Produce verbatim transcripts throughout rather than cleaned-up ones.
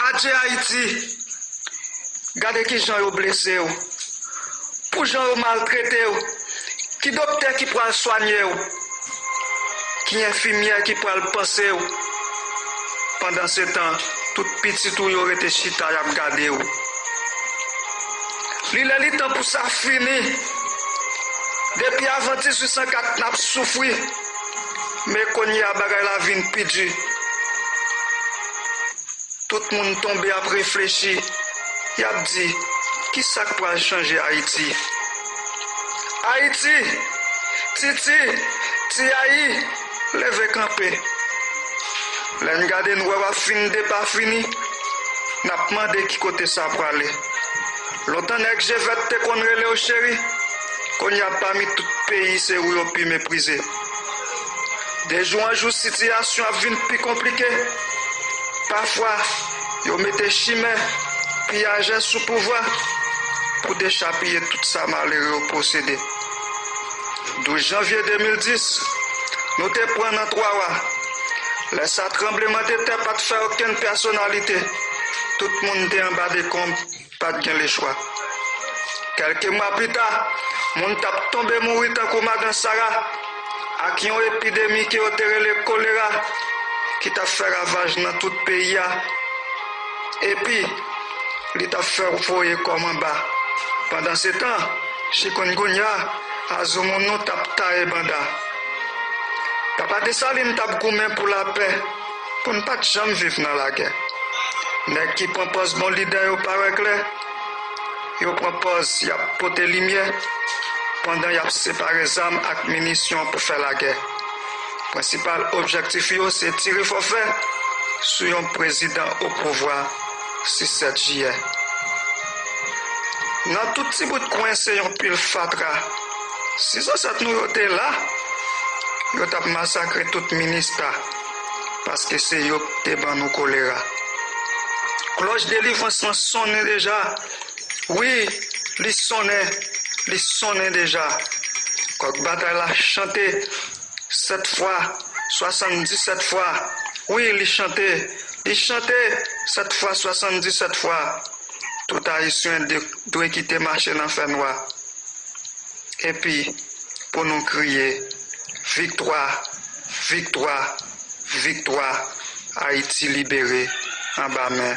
Adje Ayiti, gade ki jan yo blese w, pou jan yo maltrete w, ki doktè ki pral swanye w, ki enfimyè ki pral panse w. Pandansetan, tout pitit ou yo rete chita, y ap gade w. Li lè li tan pou sa fini. Depi avan dizuit san kat, n ap soufri. Men kounye a, bagay la vin pi di. Tout moun tonbe ap reflechi. Y ap di, "Ki sa k pral chanje Ayiti?" Ayiti, Titi, Ti Ayi, leve kanpe. Lè n gade n wè w ap fin depafini, n ap mande ki kote sa prale. Lontan nèg je vèt te konn rele w cheri, kounye a pami tout peyi se ou yo pi meprize. De jou an jou sitiyasyon ap vin pi konplike. Pafwa, yo mete chimè, piyajè sou pouvwa pou dechapiye tout sa malere yo posede. Douz janvye de mil dis, nou te pran nan Twa Wa. Lè sa tranblemanntè pa t fè okenn pèsonalite. Tout moun te anba dekonb, pa t gen lechwa. Kèlke mwa pita, moun t ap tonbe mouri tankou madan Sara, ak yon epidemi ke yo te rele kolera, ki t ap fè ravaj nan tout peyi a. Epi, li t ap fè voye kòm anba. Pandansetan, chikungunya, azoumounou t ap taye banda. Papa Desalin t ap goumen pou lapè, pou n pa t janm viv nan lagè. Nèg ki pran pòz bon lidè yo parèt klè. Yo pran pòz y ap pote limyè pandan y ap separe zam ak minisyon pou fè lagè. Prensipal objektif yo se tire fòfè sou yon prezidan o pouvwa sis sèt jiyè. Nan tout ti bout kwen se yon pil fatra. Si zansèt nou yo te la, yo t ap masakre tout minista, paske se yo k te ban nou kolera. Klòch delivrans lan sonnen deja. Wi, li sonnen, li sonnen deja. Kòk batay la chante sèt fwa, swasanndisèt fwa. Wi, li chante, li chante sèt fwa, swasanndisèt fwa. Tout Ayisyen de-, dwe kite mache nan fènwa. Epi, pou nou kriye, viktwa, viktwa, viktwa, Ayiti libere anba men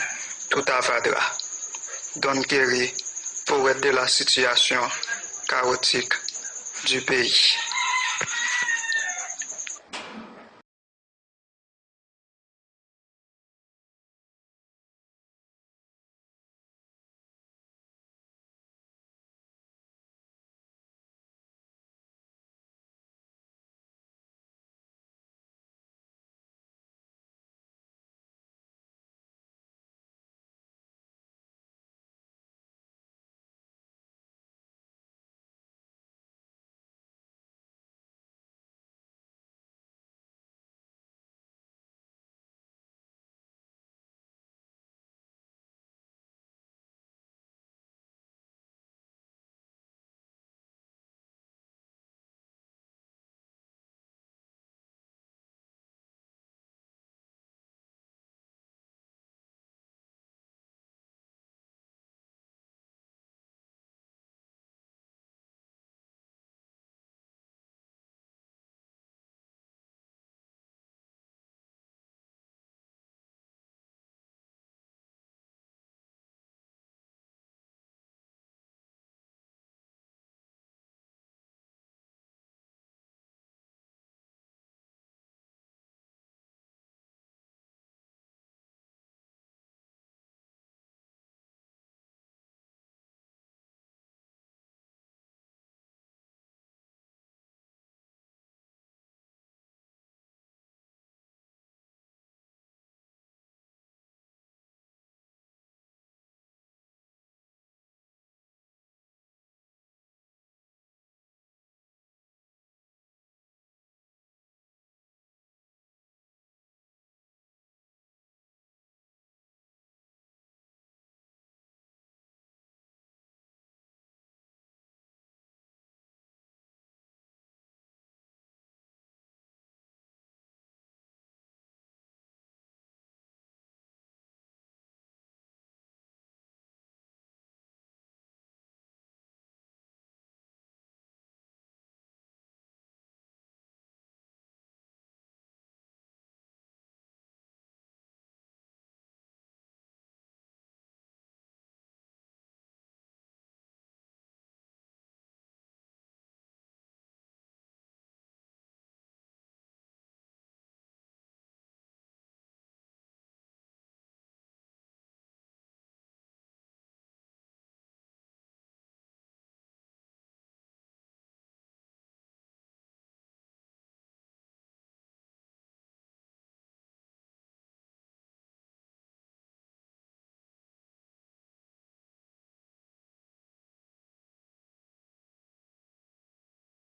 tout avadra. Don Kerry, poète de la situation chaotique du pays.